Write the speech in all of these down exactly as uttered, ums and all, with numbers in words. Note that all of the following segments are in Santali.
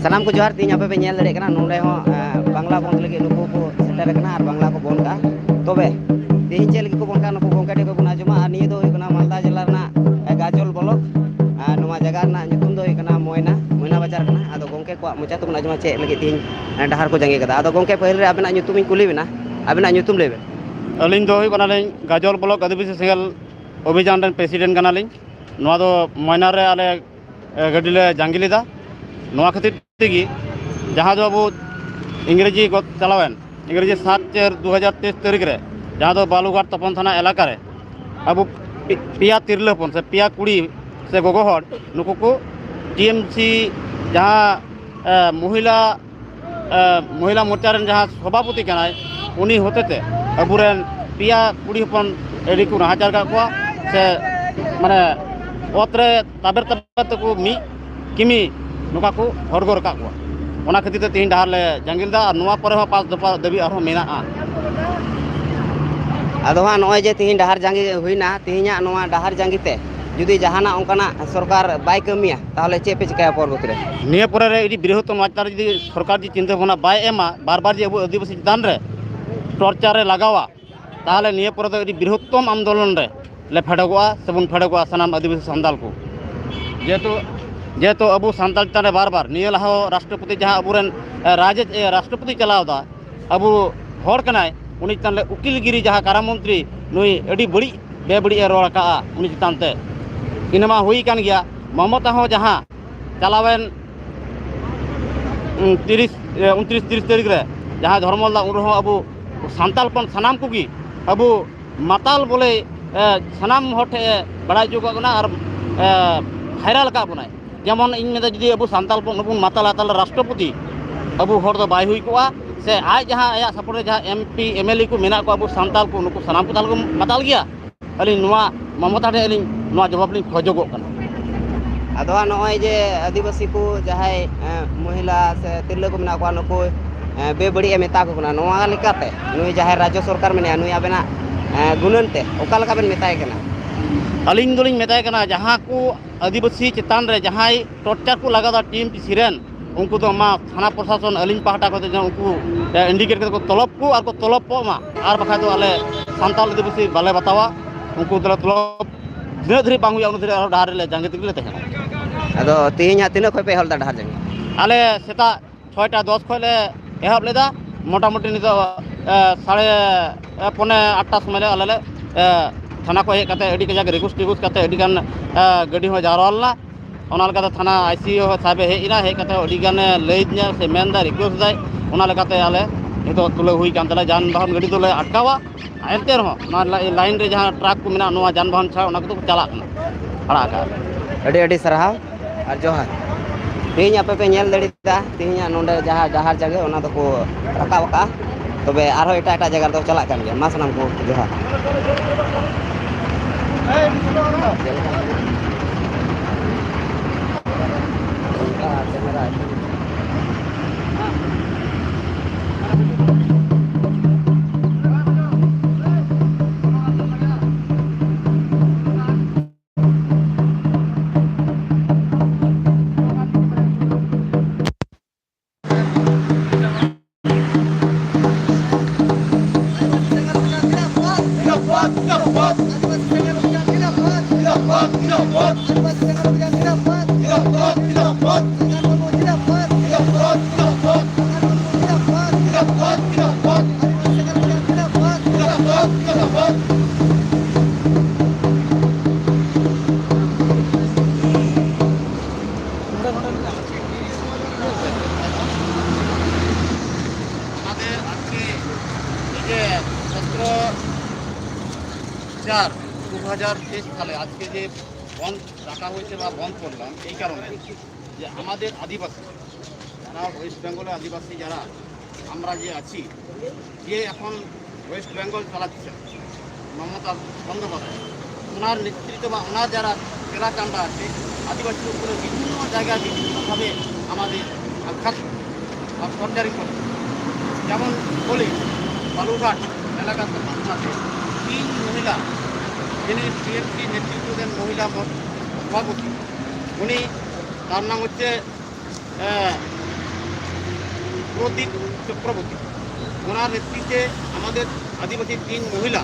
ᱥᱟᱱᱟᱢ ᱠᱚ ᱡᱚᱦᱟᱨ᱾ ᱛᱮᱦᱮᱧ ᱟᱯᱮ ᱯᱮ ᱧᱮᱞ ᱫᱟᱲᱮᱭᱟᱜ ᱠᱟᱱᱟ, ᱱᱚᱰᱮ ᱦᱚᱸ, ᱮ, ᱵᱟᱝᱞᱟ ᱵᱚᱱᱫ ᱞᱟᱹᱜᱤᱫ ᱱᱩᱠᱩ ᱠᱚ ᱥᱮᱴᱮᱨ ᱟᱠᱟᱱᱟ ᱟᱨ ᱵᱟᱝᱞᱟ ᱠᱚ ᱵᱚᱱᱫ ᱠᱟᱜᱼᱟ᱾ ᱛᱚᱵᱮ ᱛᱮᱦᱮᱧ ᱪᱮᱫ ᱞᱟᱹᱜᱤᱫ ᱠᱚ ᱵᱚᱱᱫ ᱠᱟᱜᱼᱟ, ᱱᱩᱠᱩ ᱜᱚᱢᱠᱮ ᱴᱷᱮᱱ ᱠᱷᱚᱱ ᱵᱚᱱ ᱟᱸᱡᱚᱢᱟ᱾ ᱟᱨ ᱱᱤᱭᱟᱹ ᱫᱚ ᱦᱩᱭᱩᱜ ᱠᱟᱱᱟ ᱢᱟᱞᱫᱟ ᱡᱮᱞᱟ ᱨᱮᱱᱟᱜ, ᱮ, ᱜᱟᱡᱚᱞ ᱵᱞᱚᱠ᱾ ᱟᱨ ᱱᱚᱣᱟ ᱡᱟᱭᱜᱟ ᱨᱮᱱᱟᱜ ᱧᱩᱛᱩᱢ ᱫᱚ ᱦᱩᱭᱩᱜ ᱠᱟᱱᱟ ᱢᱚᱭᱱᱟ, ᱢᱚᱭᱱᱟ ᱵᱟᱡᱟᱨ ᱠᱟᱱᱟ᱾ ᱟᱫᱚ ᱜᱚᱢᱠᱮ ᱠᱚᱣᱟᱜ ᱢᱚᱪᱟ ᱛᱮᱵᱚᱱ ᱟᱸᱡᱚᱢᱟ ᱪᱮᱫ ᱞᱟᱹᱜᱤᱫ ᱛᱮᱦᱮᱧ, ᱮ, ᱰᱟᱦᱟᱨ ᱠᱚ ᱡᱟᱸᱜᱮ ᱠᱟᱫᱟ᱾ ᱟᱫᱚ ᱜᱚᱢᱠᱮ, ᱯᱟᱹᱦᱤᱞ ᱨᱮ ᱟᱵᱮᱱᱟᱜ ᱧᱩᱛᱩᱢ ᱤᱧ ᱠᱩᱞᱤ ᱵᱮᱱᱟ, ᱟᱵᱮᱱᱟᱜ ᱧᱩᱛᱩᱢ ᱞᱟᱹᱭ ᱵᱮᱱ᱾ ᱟᱹᱞᱤᱧ ᱫᱚ ᱦᱩᱭᱩᱜ ᱠᱟᱱᱟᱞᱤᱧ ᱜᱟᱡᱚᱞ ᱵᱞᱚᱠ ᱟᱹᱫᱤᱵᱟᱹᱥᱤ ᱥᱮᱸᱜᱮᱞ ᱚᱵᱷᱤᱡᱟᱱ ᱨᱮᱱ ᱯᱨᱮᱥᱤᱰᱮᱱᱴ ᱠᱟᱱᱟᱞᱤᱧ᱾ ᱱᱚᱣᱟ ᱫᱚ ᱢᱚᱭᱱᱟ ᱨᱮ ᱟᱞᱮ, ᱮ, ᱜᱟᱹᱰᱤ ᱞᱮ ᱡᱟᱸᱜᱮ ᱞᱮᱫᱟ᱾ ᱱᱚᱣᱟ ᱠᱷᱟᱹᱛᱤᱨ ᱛᱮᱜᱮ ᱡᱟᱦᱟᱸ ᱫᱚ ᱟᱵᱚ ᱤᱝᱨᱮᱡᱤ ᱜᱚᱛ ᱪᱟᱞᱟᱣᱮᱱ, ᱤᱝᱨᱮᱡᱤ ᱥᱟᱛ ᱪᱟᱨ ᱫᱩ ᱦᱟᱡᱟᱨ ᱛᱮᱭᱤᱥ ᱛᱟᱹᱨᱤᱠᱷ ᱨᱮ, ᱡᱟᱦᱟᱸ ᱫᱚ ᱵᱟᱞᱩᱜᱷᱟᱴ ᱛᱚᱯᱚᱱ ᱛᱷᱟᱱᱟ ᱮᱞᱟᱠᱟ ᱨᱮ ᱟᱵᱚ ᱯᱮ-, ᱯᱮᱭᱟ ᱛᱤᱨᱞᱟᱹ ᱦᱚᱯᱚᱱ ᱥᱮ ᱯᱮᱭᱟ ᱠᱩᱲᱤ ᱥᱮ ᱜᱚᱜᱚ ᱦᱚᱲ, ᱱᱩᱠᱩ ᱠᱚ ᱴᱤ ᱮᱢ ᱥᱤ ᱡᱟᱦᱟᱸ, ᱮ, ᱢᱚᱦᱤᱞᱟ, ᱮ, ᱢᱚᱦᱤᱞᱟ ᱢᱳᱨᱪᱟ ᱨᱮᱱ ᱡᱟᱦᱟᱸ ᱥᱚᱵᱷᱟᱯᱚᱛᱤ ᱠᱟᱱᱟᱭ, ᱩᱱᱤ ᱦᱚᱛᱮᱛᱮ ᱟᱵᱚᱨᱮᱱ ᱯᱮᱭᱟ ᱠᱩᱲᱤ ᱦᱚᱯᱚᱱ ᱟᱹᱰᱤ ᱠᱚ ᱱᱟᱦᱟᱪᱟᱨ ᱠᱟᱜ ᱠᱚᱣᱟ, ᱥᱮ ᱢᱟᱱᱮ ᱚᱛ ᱨᱮ ᱛᱟᱵᱮᱨ ᱛᱟᱵᱮᱨ ᱛᱮᱠᱚ ᱢᱤᱫ ᱠᱤᱢᱤ ᱱᱚᱝᱠᱟ ᱠᱚ ᱦᱚᱲᱜᱚᱨ ᱟᱠᱟᱫ ᱠᱚᱣᱟ᱾ ᱚᱱᱟ ᱠᱷᱟᱹᱛᱤᱨ ᱛᱮ ᱛᱮᱦᱮᱧ ᱰᱟᱦᱟᱨ ᱞᱮ ᱡᱟᱸᱜᱮ ᱞᱮᱫᱟ ᱟᱨ ᱱᱚᱣᱟ ᱯᱚᱨᱮ ᱦᱚᱸ ᱯᱟᱸᱪ ᱫᱚᱯᱷᱟ ᱫᱟᱹᱵᱤ ᱟᱨᱦᱚᱸ ᱢᱮᱱᱟᱜᱼᱟ᱾ ᱟᱫᱚ ᱦᱟᱸᱜ ᱱᱚᱜᱼᱚᱭ ᱡᱮ ᱛᱮᱦᱮᱧ ᱰᱟᱦᱟᱨ ᱡᱟᱸᱜᱮ ᱦᱩᱭᱱᱟ, ᱛᱮᱦᱮᱧᱟᱜ ᱱᱚᱣᱟ ᱰᱟᱦᱟᱨ ᱡᱟᱸᱜᱮ ᱛᱮ ᱡᱩᱫᱤ ᱡᱟᱦᱟᱱᱟᱜ ᱚᱱᱠᱟᱱᱟᱜ ᱥᱚᱨᱠᱟᱨ ᱵᱟᱭ ᱠᱟᱹᱢᱤᱭᱟ, ᱛᱟᱦᱚᱞᱮ ᱪᱮᱫ ᱯᱮ ᱪᱤᱠᱟᱹᱭᱟ ᱯᱚᱨᱚᱵᱚᱨᱛᱤ ᱨᱮ? ᱱᱤᱭᱟᱹ ᱯᱚᱨᱮ ᱨᱮ ᱡᱩᱫᱤ ᱵᱨᱤᱦᱚᱛᱛᱚᱢ ᱱᱚᱣᱟ ᱪᱮᱛᱟᱱ ᱨᱮ ᱡᱩᱫᱤ ᱥᱚᱨᱠᱟᱨ ᱡᱩᱫᱤ ᱪᱤᱱᱛᱟᱹ ᱵᱷᱟᱵᱽᱱᱟ ᱵᱟᱭ ᱮᱢᱟ, ᱵᱟᱨ ᱵᱟᱨ ᱡᱮ ᱟᱵᱚ ᱟᱹᱫᱤᱵᱟᱹᱥᱤ ᱪᱮᱛᱟᱱ ᱨᱮ ᱴᱚᱨᱪᱟᱨ ᱮ ᱞᱟᱜᱟᱣᱟ, ᱛᱟᱦᱚᱞᱮ ᱱᱤᱭᱟᱹ ᱯᱚᱨᱮ ᱫᱚ ᱟᱹᱰᱤ ᱵᱨᱤᱦᱚᱛᱛᱚᱢ ᱟᱱᱫᱳᱞᱚᱱ ᱨᱮ ᱞᱮ ᱯᱷᱮᱰᱚᱜᱚᱜᱼᱟ ᱥᱮᱵᱚᱱ ᱯᱷᱮᱰᱚᱜᱚᱜᱼᱟ ᱥᱟᱱᱟᱢ ᱟᱹᱫᱤᱵᱟᱹᱥᱤ ᱥᱟᱱᱛᱟᱲ ᱠᱚ᱾ ᱡᱮᱦᱮᱛᱩ, ᱡᱮᱦᱮᱛᱩ ᱟᱵᱚ ᱥᱟᱱᱛᱟᱲ ᱪᱮᱛᱟᱱ ᱨᱮ ᱵᱟᱨ ᱵᱟᱨ, ᱱᱤᱭᱟᱹ ᱞᱟᱦᱟ ᱦᱚᱸ ᱨᱟᱥᱴᱨᱚᱯᱚᱛᱤ ᱡᱟᱦᱟᱸ ᱟᱵᱚᱨᱮᱱ, ᱮ, ᱨᱟᱡᱽ, ᱮ, ᱨᱟᱥᱴᱨᱚᱯᱚᱛᱤ ᱪᱟᱞᱟᱣ ᱮᱫᱟ, ᱟᱵᱚ ᱦᱚᱲ ᱠᱟᱱᱟᱭ, ᱩᱱᱤ ᱪᱮᱛᱟᱱ ᱨᱮ ᱩᱠᱤᱞᱜᱤᱨᱤ ᱡᱟᱦᱟᱸ ᱠᱟᱨᱟ ᱢᱚᱱᱛᱨᱤ, ᱱᱩᱭ ᱟᱹᱰᱤ ᱵᱟᱹᱲᱤᱡ ᱵᱮᱵᱟᱹᱲᱤᱡ ᱮ ᱨᱚᱲ ᱟᱠᱟᱫᱼᱟ ᱩᱱᱤ ᱪᱮᱛᱟᱱ ᱛᱮ᱾ ᱤᱱᱟᱹ ᱢᱟ ᱦᱩᱭ ᱟᱠᱟᱱ ᱜᱮᱭᱟ᱾ ᱢᱚᱢᱚᱛᱟ ᱦᱚᱸ ᱡᱟᱦᱟᱸ ᱪᱟᱞᱟᱣᱮᱱ, ᱩᱸ, ᱛᱤᱨᱤᱥ, ᱮ, ᱩᱱᱛᱨᱤᱥ ᱛᱤᱨᱤᱥ ᱛᱟᱹᱨᱤᱠᱷ ᱨᱮ ᱡᱟᱦᱟᱸ ᱫᱷᱚᱨᱢᱚᱞᱫᱟ, ᱩᱱ ᱨᱮᱦᱚᱸ ᱟᱵᱚ ᱥᱟᱱᱛᱟᱲ ᱦᱚᱯᱚᱱ ᱥᱟᱱᱟᱢ ᱠᱚᱜᱮ ᱟᱵᱚ ᱢᱟᱛᱟᱞ ᱵᱚᱞᱮ, ᱮ, ᱥᱟᱱᱟᱢ ᱦᱚᱲ ᱴᱷᱮᱱ ᱮ ᱵᱟᱲᱟᱭ ᱦᱚᱪᱚ ᱠᱟᱜ ᱵᱚᱱᱟ ᱟᱨ, ᱮ, ᱵᱷᱟᱭᱨᱟᱞ ᱟᱠᱟᱫ ᱵᱚᱱᱟᱭ᱾ ᱡᱮᱢᱚᱱ ᱤᱧ ᱢᱮᱱᱫᱟ, ᱡᱩᱫᱤ ᱟᱵᱚ ᱥᱟᱱᱛᱟᱲ ᱦᱚᱯᱚᱱ ᱵᱚᱱ ᱢᱟᱛᱟᱞᱟ, ᱛᱟᱦᱚᱞᱮ ᱨᱟᱥᱴᱨᱚᱯᱚᱛᱤ ᱟᱵᱚ ᱦᱚᱲ ᱫᱚ ᱵᱟᱭ ᱦᱩᱭ ᱠᱚᱜᱼᱟ, ᱥᱮ ᱟᱡ ᱡᱟᱦᱟᱸ ᱟᱭᱟᱜ ᱥᱟᱯᱳᱨᱴ ᱨᱮ ᱡᱟᱦᱟᱸ M P, M L A ᱠᱚ ᱢᱮᱱᱟᱜ ᱠᱚᱣᱟ ᱟᱵᱚ ᱥᱟᱱᱛᱟᱲ ᱠᱚ, ᱱᱩᱠᱩ ᱥᱟᱱᱟᱢ ᱠᱚ ᱛᱟᱦᱚᱞᱮ ᱠᱚ ᱢᱟᱛᱟᱞ ᱜᱮᱭᱟ? ᱟᱹᱞᱤᱧ ᱱᱚᱣᱟ ᱢᱚᱢᱚᱛᱟ ᱴᱷᱮᱱ ᱟᱹᱞᱤᱧ ᱱᱚᱣᱟ ᱡᱚᱵᱟᱵ ᱞᱤᱧ ᱠᱷᱚᱡᱚᱜᱚᱜ ᱠᱟᱱᱟ᱾ ᱟᱫᱚ ᱦᱟᱸᱜ ᱱᱚᱜᱼᱚᱭ ᱡᱮ ᱟᱹᱫᱤᱵᱟᱹᱥᱤ ᱠᱚ ᱡᱟᱦᱟᱸᱭ, ᱮᱸ, ᱢᱚᱦᱤᱞᱟ ᱥᱮ ᱛᱤᱨᱞᱟᱹ ᱠᱚ ᱢᱮᱱᱟᱜ ᱠᱚᱣᱟ, ᱱᱩᱠᱩ, ᱮᱸ, ᱵᱮᱵᱟᱹᱲᱤᱡ ᱮ ᱢᱮᱛᱟ ᱠᱚ ᱠᱟᱱᱟ, ᱱᱚᱣᱟ ᱞᱮᱠᱟᱛᱮ ᱱᱩᱭ ᱡᱟᱦᱟᱸᱭ ᱨᱟᱡᱽᱡᱚ ᱥᱚᱨᱠᱟᱨ ᱢᱮᱱᱟᱭᱟ, ᱱᱩᱭ ᱟᱵᱮᱱᱟᱜ, ᱮᱸ, ᱜᱩᱱᱟᱹᱱ ᱛᱮ ᱚᱠᱟ ᱞᱮᱠᱟ ᱵᱮᱱ ᱢᱮᱛᱟᱭ ᱠᱟᱱᱟ? ᱟᱹᱞᱤᱧ ᱫᱚᱞᱤᱧ ᱢᱮᱛᱟᱭ ᱠᱟᱱᱟ, ᱡᱟᱦᱟᱸ ᱠᱚ ᱟᱹᱫᱤᱵᱟᱹᱥᱤ ᱪᱮᱛᱟᱱ ᱨᱮ ᱡᱟᱦᱟᱸᱭ ᱴᱚᱨᱪᱟᱨ ᱠᱚ ᱞᱟᱜᱟᱣᱫᱟ ᱴᱤ ᱮᱢ ᱥᱤ ᱨᱮᱱ, ᱩᱱᱠᱩ ᱫᱚ ᱢᱟ ᱛᱷᱟᱱᱟ ᱯᱨᱚᱥᱟᱥᱚᱱ ᱟᱹᱞᱤᱧ ᱯᱟᱦᱴᱟ ᱠᱷᱚᱱ ᱡᱮ ᱩᱱᱠᱩ, ᱮ, indicate ᱠᱟᱛᱮ ᱠᱚ ᱛᱚᱞᱚᱵ ᱠᱚ ᱟᱨ ᱠᱚ ᱛᱚᱞᱚᱵ ᱠᱚᱜ ᱢᱟ, ᱟᱨ ᱵᱟᱠᱷᱟᱡ ᱫᱚ ᱟᱞᱮ ᱥᱟᱱᱛᱟᱲ ᱟᱹᱫᱤᱵᱟᱹᱥᱤ ᱵᱟᱞᱮ ᱵᱟᱛᱟᱣᱟ᱾ ᱩᱱᱠᱩ ᱫᱚᱞᱮ ᱛᱚᱞᱚᱵ ᱛᱤᱱᱟᱹᱜ ᱫᱷᱟᱹᱨᱤᱡ ᱵᱟᱝ ᱦᱩᱭᱩᱜᱼᱟ, ᱩᱱᱟᱹᱜ ᱫᱷᱟᱹᱨᱤᱡ ᱟᱨᱦᱚᱸ ᱰᱟᱦᱟᱨ ᱨᱮᱞᱮ ᱡᱟᱸᱜᱮ ᱛᱮᱜᱮ ᱞᱮ ᱛᱟᱦᱮᱱᱟ᱾ ᱟᱫᱚ ᱛᱮᱦᱮᱧ ᱦᱟᱸᱜ ᱛᱤᱱᱟᱹᱜ ᱠᱷᱚᱡ ᱯᱮ ᱮᱦᱚᱵ ᱞᱮᱫᱟ ᱰᱟᱦᱟᱨ ᱡᱟᱸᱜᱮ? ᱟᱞᱮ ᱥᱮᱛᱟᱜ ᱪᱷᱚᱭᱴᱟ ᱫᱚᱥ ᱠᱷᱚᱡ ᱞᱮ ᱮᱦᱚᱵ ᱞᱮᱫᱟ, ᱢᱚᱴᱟᱢᱩᱴᱤ ᱱᱤᱛᱚᱜ, ᱮ, ᱥᱟᱲᱮ, ᱮ, ᱯᱚᱱᱮ ᱟᱴᱴᱟ ᱥᱚᱢᱚᱭ ᱞᱮ ᱟᱞᱮ ᱞᱮ, ᱮ, ᱛᱷᱟᱱᱟ ᱠᱷᱚᱡ ᱦᱮᱡ ᱠᱟᱛᱮ ᱟᱹᱰᱤ ᱠᱟᱡᱟᱠ request ᱴᱤᱠᱩᱥᱴ ᱠᱟᱛᱮ ᱟᱹᱰᱤ ᱜᱟᱱ, ᱮ, ᱜᱟᱹᱰᱤ ᱦᱚᱸ ᱡᱟᱣᱨᱟ ᱞᱮᱱᱟ᱾ ᱚᱱᱟ ᱞᱮᱠᱟᱛᱮ ᱛᱷᱟᱱᱟ I C ᱦᱚᱸ ᱥᱟᱦᱮᱵᱮ ᱦᱮᱡ ᱮᱱᱟ, ᱦᱮᱡ ᱠᱟᱛᱮ ᱟᱹᱰᱤ ᱜᱟᱱᱮ ᱞᱟᱹᱭ ᱫᱤᱧᱟ ᱥᱮ ᱢᱮᱱ ᱫᱟᱭ, request ᱫᱟᱭ, ᱚᱱᱟ ᱞᱮᱠᱟᱛᱮ ᱟᱞᱮ ᱱᱤᱛᱚᱜ ᱛᱩᱞᱟᱹᱣ ᱦᱩᱭ ᱠᱟᱱ ᱛᱟᱞᱮᱭᱟ᱾ ᱡᱟᱱᱵᱟᱦᱚᱱ ᱜᱟᱹᱰᱤ ᱫᱚᱞᱮ ᱟᱴᱠᱟᱣᱟ, ᱮᱱᱛᱮ ᱨᱮᱦᱚᱸ ᱱᱚᱣᱟ ᱞᱟᱭ-, line ᱨᱮ ᱡᱟᱦᱟᱸ truck ᱠᱚ ᱢᱮᱱᱟᱜᱼᱟ, ᱱᱚᱣᱟ ᱡᱟᱱᱵᱟᱦᱚᱱ ᱪᱷᱟᱲᱟ ᱚᱱᱟ ᱠᱚᱫᱚ ᱠᱚ ᱪᱟᱞᱟᱜ ᱠᱟᱱᱟ, ᱟᱲᱟᱜ ᱟᱠᱟᱫᱼᱟ᱾ ᱟᱹᱰᱤ ᱟᱹᱰᱤ ᱥᱟᱨᱦᱟᱣ ᱟᱨ ᱡᱚᱦᱟᱨ᱾ ᱛᱮᱦᱮᱧ ᱟᱯᱮ ᱯᱮ ᱧᱮᱞ ᱫᱟᱲᱮᱭᱟᱫᱟ, ᱛᱮᱦᱮᱧᱟᱜ ᱱᱚᱰᱮ ᱡᱟᱦᱟᱸ ᱰᱟᱦᱟᱨ ᱡᱟᱸᱜᱮ, ᱚᱱᱟ ᱫᱚᱠᱚ ᱨᱟᱠᱟᱵ ᱟᱠᱟᱫᱼᱟ᱾ ᱛᱚᱵᱮ ᱟᱨᱦᱚᱸ ᱮᱴᱟᱜ ᱮᱴᱟᱜ ᱡᱟᱭᱜᱟ ᱨᱮᱫᱚ ᱪᱟᱞᱟᱜ ᱠᱟᱱ ᱜᱮᱭᱟ᱾ ᱢᱟ ᱥᱟᱱᱟᱢ ᱠᱚ ᱡᱚᱦᱟᱨ᱾ আমাদের আজকে এই যে সতেরো চার দু হাজার তেইশ সালে আজকে যে বন্ধ রাখা হয়েছে বা বন্ধ করলাম, এই কারণে যে আমাদের আদিবাসী, যারা ওয়েস্ট বেঙ্গলের আদিবাসী, যারা আমরা যে আছি, যে এখন ওয়েস্ট বেঙ্গল চালাচ্ছে মমতা বন্দ্যোপাধ্যায়, ওনার নেতৃত্বে বা ওনার যারা জেলা চামড়া আছে, আদিবাসীর উপরে বিভিন্ন জায়গায় বিভিন্নভাবে আমাদের আঘাত আর টর্চারিং করে। যেমন বলি, বালুরঘাট এলাকাতে ঘটনা আছে, তিন মহিলা, যিনি টিএমসি নেতৃত্ব দেন, মহিলা মোর-, সভাপতি, উনি, তার নাম হচ্ছে আহ, প্রদীপ চক্রবর্তী, ওনার নেতৃত্বে আমাদের আদিবাসী তিন মহিলা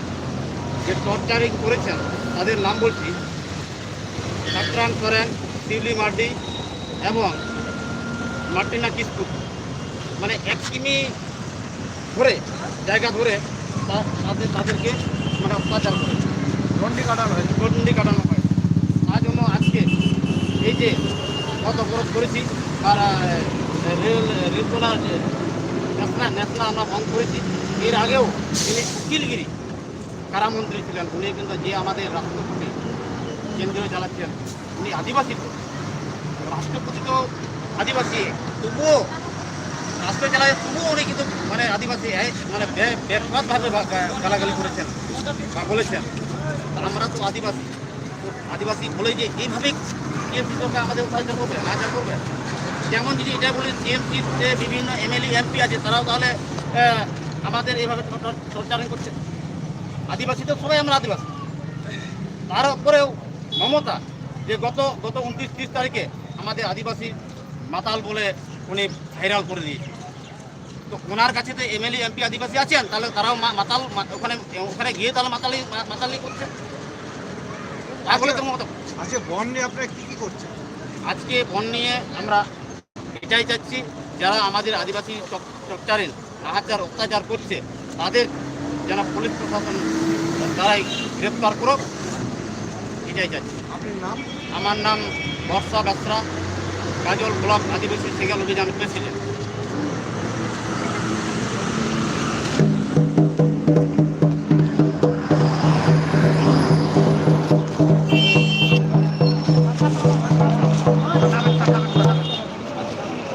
যে টর্চারিং করেছেন, তাদের নাম বলছি: কাকরান সোরেন, শিউলি মার্ডি এবং মার্টিনা কিস্কু। মানে, এক কিমি ধরে, জায়গা ধরে তা-, তাদের, তাদেরকে, মানে, অত্যাচার করে, গণ্ডি কাটানো হয়, গণ্ডি কাটানো হয়। তার জন্য আজকে এই যে পথ অবরোধ করেছি, আর আহ, রেল, রেল চলার যে ন্যাশনাল, ন্যাশনাল আমরা বন্ধ করেছি। এর আগেও তিনি উকিলগিরি কারামন্ত্রী ছিলেন, উনি কিন্তু যে আমাদের রাষ্ট্রপতি কেন্দ্রীয় চালাচ্ছেন, উনি আদিবাসী তো, রাষ্ট্রপতি তো আদিবাসী, তবুও রাষ্ট্র চালায়, তবুও উনি কিন্তু, মানে, আদিবাসী, এই, মানে, বে-, বেপরোয়াভাবে বা-, গা-, গালাগালি করেছেন বা বলেছেন, "আমরা তো আদিবাসী।" তো আদিবাসী বলে যে এইভাবে টিএমসি সরকার আমাদের অত্যাচার করবে, অত্যাচার করবে। যেমন যদি এটা বলি, টিএমসিতে বিভিন্ন এমএলএ, এমপি আছে, তারাও তাহলে, আহ, আমাদের এইভাবে টর্চারিং করছে। আদিবাসী তো সবাই আমরা আদিবাসী। তারপরেও মমতা যে গত, গত ঊনত্রিশ ত্রিশ তারিখে আমাদের আদিবাসী মাতাল বলে উনি ভাইরাল করে দিয়েছে। তো ওনার কাছে তো এমএলএ, এমপি আদিবাসী আছেন, তাহলে তারাও মা-, মাতাল, মা-, ওখানে, ওখানে গিয়ে তাহলে মাতালি, মা-, মাতালি করছে। তারপরে তো মমতা আজকে বন নিয়ে আপনারা কি কি করছেন? আজকে বন নিয়ে আমরা এটাই চাচ্ছি, যারা আমাদের আদিবাসী টর্চারিং, নাহাচার, অত্যাচার করছে, তাদের যেন পুলিশ প্রশাসন দ্বারাই গ্রেপ্তার করুক, এটাই চাচ্ছি। আপনার নাম? আমার নাম বর্ষা বেসরা, গাজল ব্লক আদিবাসী সেঙ্গাল অভিযান প্রেসিডেন্ট।